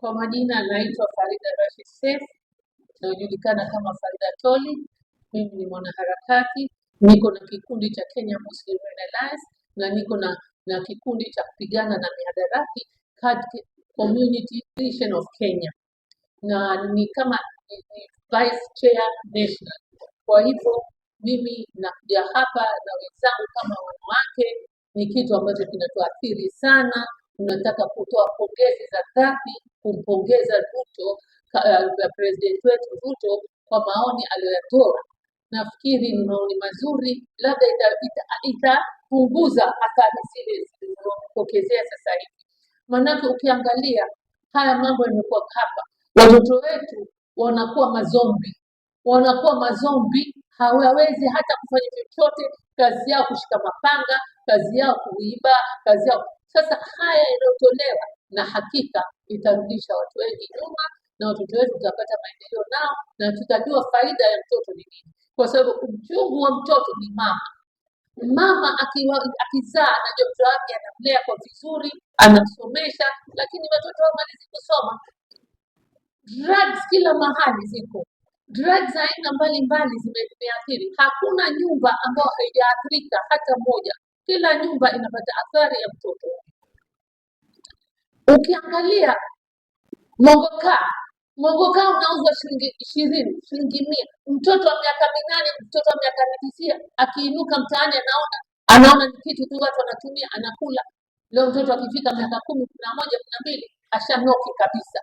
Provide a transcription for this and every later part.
Kwa majina naitwa Farida Rashid Seif, najulikana kama Farida Toli. Mimi ni mwanaharakati, niko na kikundi cha Kenya Muslim Women Alliance na niko na kikundi cha kupigana na mihadarati Community Coalition of Kenya, na ni kama ni vice chair national. Kwa hivyo mimi nakuja hapa na wenzangu kama wanawake, ni kitu ambacho kinatuathiri sana. Tunataka kutoa pongezi za dhati kumpongeza Ruto, president wetu Ruto kwa maoni aliyoyatoa. Nafikiri ni maoni mazuri, labda itapunguza athari zile zilizotokezea sasa hivi. Maanake ukiangalia haya mambo yamekuwa hapa, watoto wetu wanakuwa mazombi, wanakuwa mazombi, hawawezi hata kufanya chochote. Kazi yao kushika mapanga, kazi yao kuiba, kazi yao. Sasa haya yanayotolewa, na hakika itarudisha watu wengi nyuma, na watoto wetu tutapata maendeleo nao, na tutajua faida ya mtoto ni nini, kwa sababu uchungu wa mtoto ni mama. Mama akizaa anajua mtoto wake anamlea kwa vizuri, anamsomesha, lakini watoto hawamalizi kusoma. Drugs kila mahali ziko, drugs aina mbalimbali zimeathiri. Hakuna nyumba ambayo haijaathirika hata moja. Kila nyumba inapata athari ya mtoto. Ukiangalia mongoka, mongoka unauzwa shilingi 20, shilingi 100. Mtoto wa miaka 8, mtoto wa miaka 9 akiinuka mtaani anaona ni kitu tu watu wanatumia, anakula. Leo mtoto akifika miaka 10, 11, 12 ashanoki kabisa.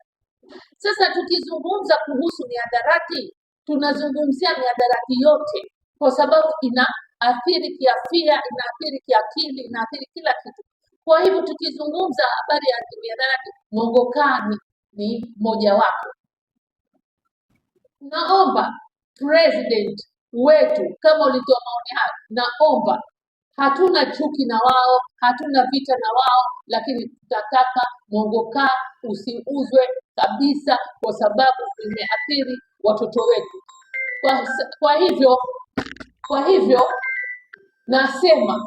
Sasa tukizungumza kuhusu mihadarati, tunazungumzia mihadarati yote, kwa sababu inaathiri kiafya, inaathiri kiakili, inaathiri kila kitu. Kwa hivyo tukizungumza habari ya mihadarati, mongokaa ni mojawapo. Naomba president wetu, kama ulitoa maoni hayo, naomba, hatuna chuki na wao, hatuna vita na wao, lakini tutataka mongokaa usiuzwe kabisa, kwa sababu imeathiri watoto wetu. Kwa hivyo nasema,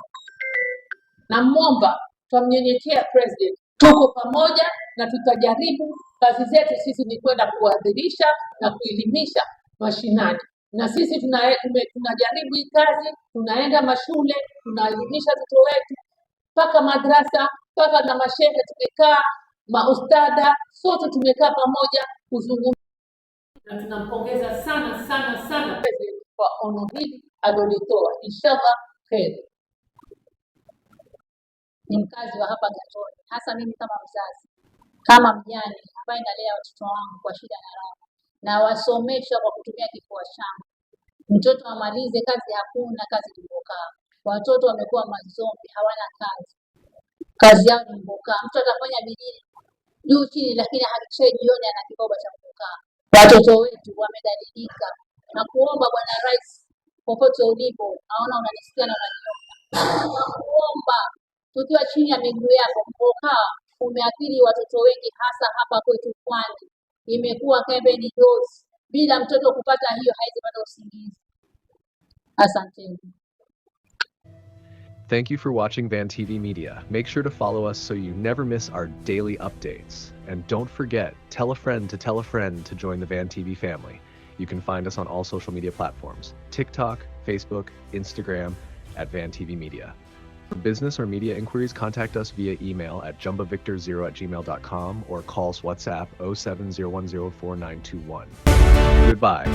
namwomba, twamnyenyekea president, tuko pamoja na tutajaribu. Kazi zetu sisi ni kwenda kuadhirisha na kuelimisha mashinani, na sisi tunajaribu hii kazi, tunaenda mashule, tunaelimisha watoto wetu mpaka madrasa, mpaka na mashehe tumekaa, maustada sote tumekaa pamoja kuzungumza, na tunampongeza sana sana sana president kwa ono hili alilolitoa. Inshallah kheri. Ni mkazi wa hapa Gatoni, hasa mimi kama mzazi, kama mjane ambaye nalea watoto wangu kwa shida na raha, na wasomesha kwa kutumia kifua changu. Mtoto amalize kazi, hakuna kazi tulivyokaa. Watoto wamekuwa mazombi, hawana kazi, kazi yao ni mbokaa. Mtu atafanya bidii juu chini, lakini hakikishe jioni ana kikoba cha mbokaa. Watoto wetu wamedhalilika, na kuomba Bwana Rais, popote ulipo, naona unanisikia na unaniona, nakuomba tukiwa chini ya miguu yako, mbokaa umeathiri watoto wengi, hasa hapa kwetu Pwani. Imekuwa ni dozi, bila mtoto kupata hiyo hawezi pata usingizi. Asanteni. Thank you for watching Van TV Media. Make sure to follow us so you never miss our daily updates. And don't forget, tell a friend to tell a friend to join the Van TV family. You can find us on all social media platforms: TikTok, Facebook, Instagram, at Van TV Media. For business or media inquiries, contact us via email at jumbavictor0@gmail.com or call us WhatsApp 070104921. Goodbye.